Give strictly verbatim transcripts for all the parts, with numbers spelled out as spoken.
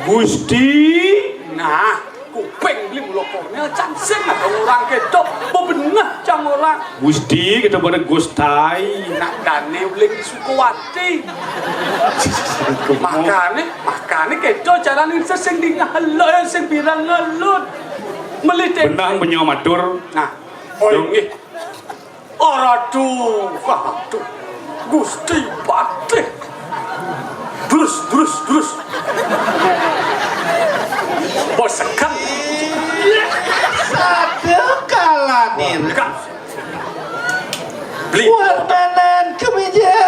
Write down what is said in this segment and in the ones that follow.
Gusti. Nah, kuping beli mula kornél cang sing ada orang kéto. Bebenah cang orang. Gusti, kita pada Gustai. Nak dané uling Sukawati. Makané, makané kéto carané sing dingeh, sing pirang ngelut. Melih téh. Benang benyo matur. Nah. Oh, nggih. Aduh, aduh. Gusti Patih. Terus, terus, terus. Bos sekan. Satu kalanin. Beli. Warnanan kemeja.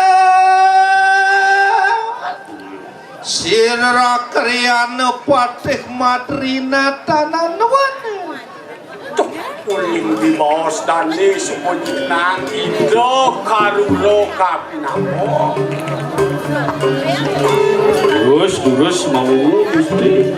Sira kriyana Patih Madrina Tananuwana. Duh, uling dibaos dané suba jenang Ida Karura kapinapa. Terus, terus mau Gusti.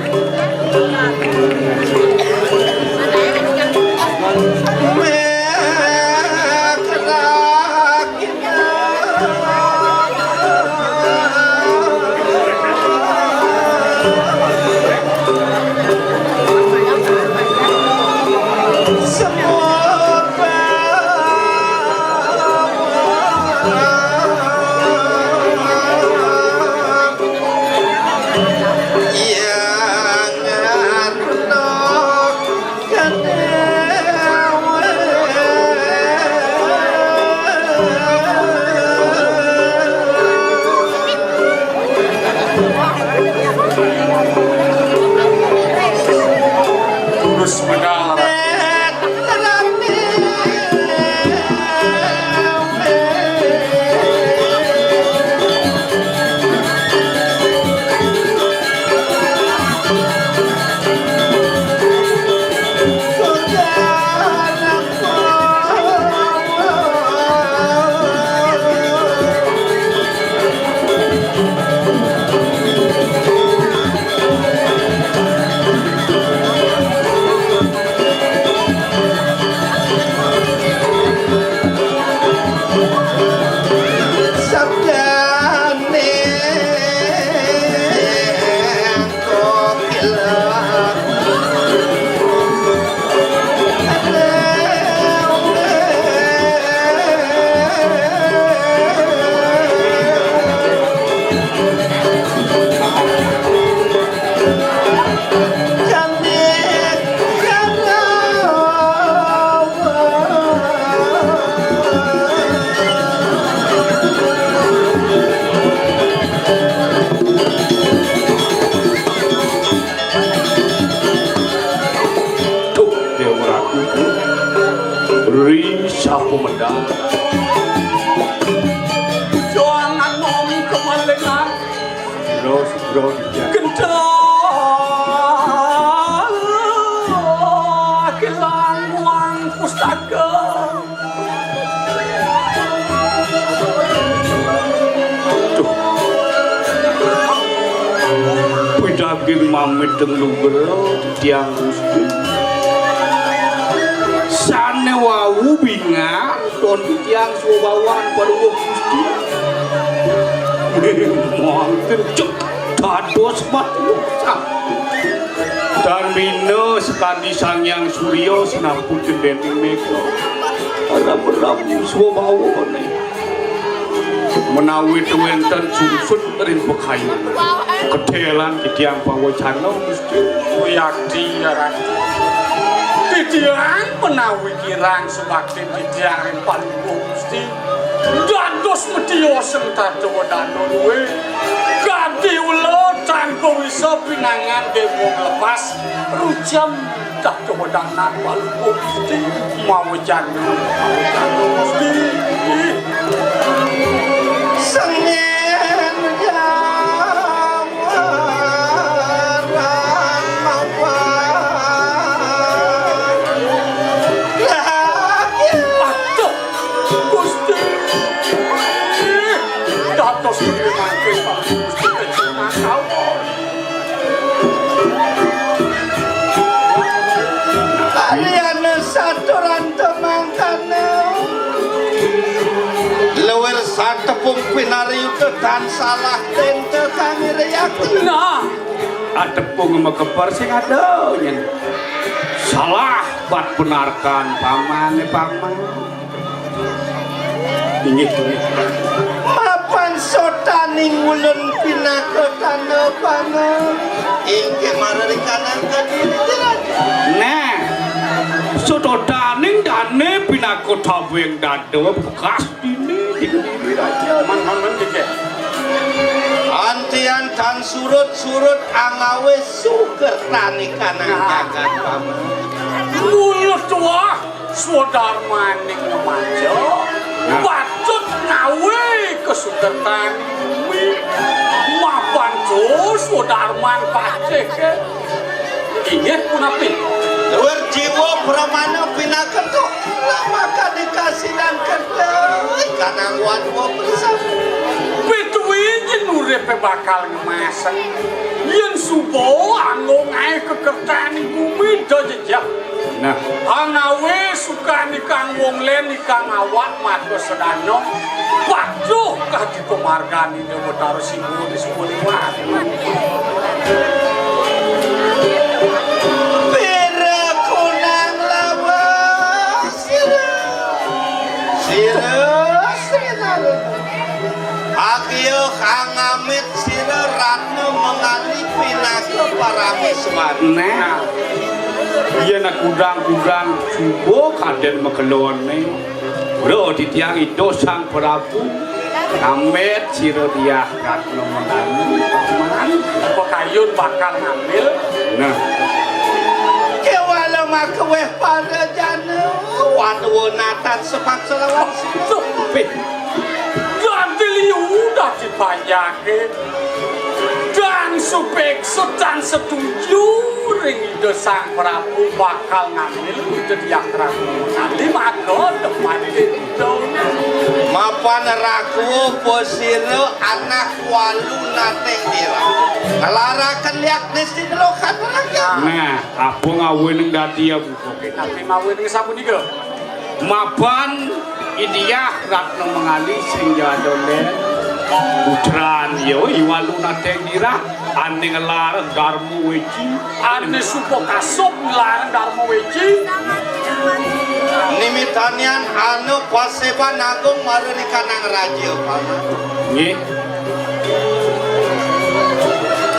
Terus menang. Duh, Déwa Ratu, Bu. Ri sapa medal? Jangan ngomong kemalingan. Sira, sira dijak. Gendal, kilang uang pustaka. Duh. Pidaging mamiteng lugra titiang Gusti. Sané wau bingan ton titiang swabawan Palungguh Gusti. Wonten cek dados mati. Tan bina sakadi Sang Hyang Surya sinaput déning méga. Ram-ram swabawané. Menawi wénten sungsut ring pekayunan, kedélan titiang pawecana, Gusti. Wiakti, ya Ratu. Titiang menawi kirang subaktin titiang ring Palungguh, Gusti. Dados metiosan tata wedana luwih. Kadi ula tanpa wisa pinangan déwa nglepas rucem tata wedanan Palungguh Gusti. Mawecan, mawecan Gusti. Sengin jawara mapan. Aduh, Gusti. Dados gedé mangké Gusti kecil makawa. Kaliyan saturanta mangkana. Lewil satepung pinariyuda tan salah tenta kang riyakti. Nah. Atepung mekeper sing ada nyen. Salah bat benarkan paman, eh, paman. Inggih, inggih. Mapan sotaning ulun pinaka tanda pangan. Inggih mararikanang kadiri, Raja. Nah, sototaning dane pinaka tabeng dada bekas dini di Kediri, Raja. Man, man, man, keke. Antian tan surut-surut angawe sukertani kanang jagat, paman. Mulut wah. Swadarmaning ngemaja, nah, patut ngawe kasukertan bumi. Mapan to swadarman patih ke. Inggih punapi? Luwir jiwa pramana pinaka to. Maka dikasinan kedai kanang wadwa bersama. Pituin yen uripe bakal ngemaseng. Yen suba anggo ngae kekertan bumi da jejak. Nah. Anawe sukan ikang wong len ikang awak mata sedana. Patuh kadi pemargani Dewatara Siwa di Siwa liwat. Pira kunang lawas sira. Sira, sira. Agiya kang amit sira Ratna Mangali pinaka parameswari. Nah, yen kudang-kudang suba kaden makelone. Bro, titiang Ida Sang Prabu ngamit sira Diah Ratna Mangali. Apa kayun bakal ngambil? Nah. Kewala makeweh para jana. Waduh, natan sepak selawan. Sumpih. Ganti liu dadi panjake. Dan supeksa dan setuju ring Ida Sang Prabu bakal ngambil Ida Diah Ratna Mangali maka depan Ida. Mapan rakuwa pasira anak walu nateng dira. Ngelaraken liak nisti delokan rakyat. Nah, apa ngawening dadi ya buka kita? Tapi mawening sapunika. Mapan Idiah Ratna Mangali sing jadone. Putran ya, iwalu nateng dirah, ane ngelar Dharma Weji. Ane supa kasub ngelar Dharma Weji. Nimitanian anu paseban agung maranikanang raja, Paman. Nggih.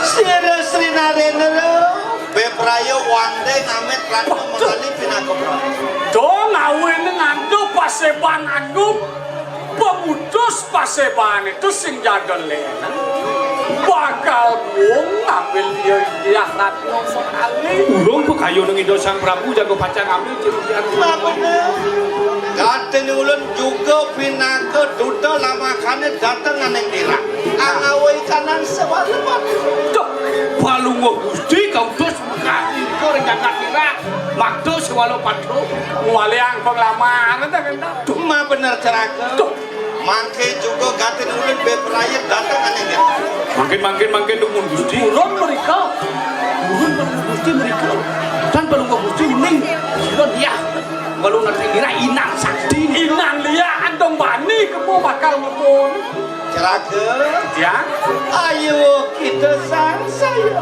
Sira Sri Narendra, bepraya wandeng amit Ratna Mangali pinaka Prabu. Dong awene ngandha paseban agung, pemutus paseban itu sing jaga lena. Bakal wong ngambil dia, dia Ratna Mangali. Urung pekayo nang Ida Sang Prabu jaga pacang ngambil ciri dia. Nah, bener. Katene ulun juga pinaka duta lamakane dateng aning dira. Angawe ikanan sewalepan. Duh, Palungguh Gusti kautus Kasih ring jagat nira, makta sewala patra. Waliang penglamar, ta, kan, ta? Duh, ma bener ceraka. Duh. Mangke juga gatin ulun bepraya dateng aning dia. Mangkin, mangkin, mangkin, dumun Gusti. Urun mereka. Urun Gusti mereka. Tan Palungguh Gusti uning. Sira dia. Walu nateng dira inang sakti. Inang dia antong bani kemu bakal ngepun. Celaka. Ya. Ayo kita sangsaya.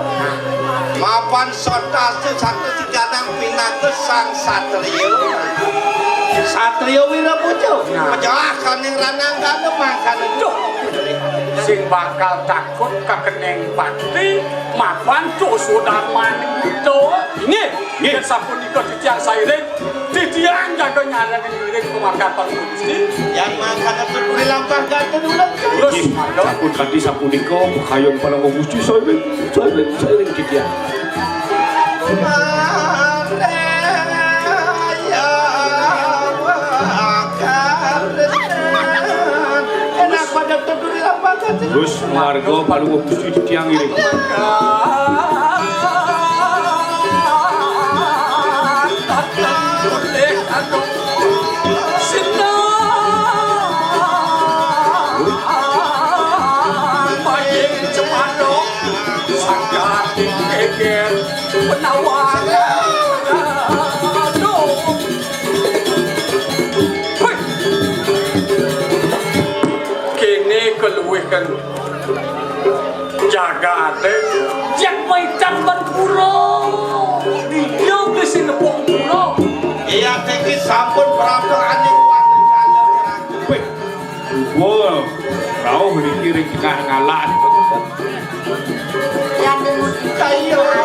Mapan sotastu satu siganang pinaka sang satria. Satria Wirabuja. Nah. Pejah kaning ranang gana mangkana. Duh. Sing bakal takut kakeneng pati mapan to sudarman itu. Ini. Nggih. Yen sapunika titiang sairing, titiang jaga nyarani ngiring pemakapan Gusti. Yang mangkana tuturi lampah ganteng ulang. Terus, nggih, sampun kadi sapunika, pekayon Palungguh Gusti sairing, sairing, sairing titiang. Enak pada tuturi lampah ganteng. Terus, warga Palungguh Gusti titiang ngiring. Kene keluwih kan. Jagate, yen maican men kula, iya wis nepuk kula. Iya, niki sampun prapta aning wah, rauh niki ring tengah ngalah. Iya.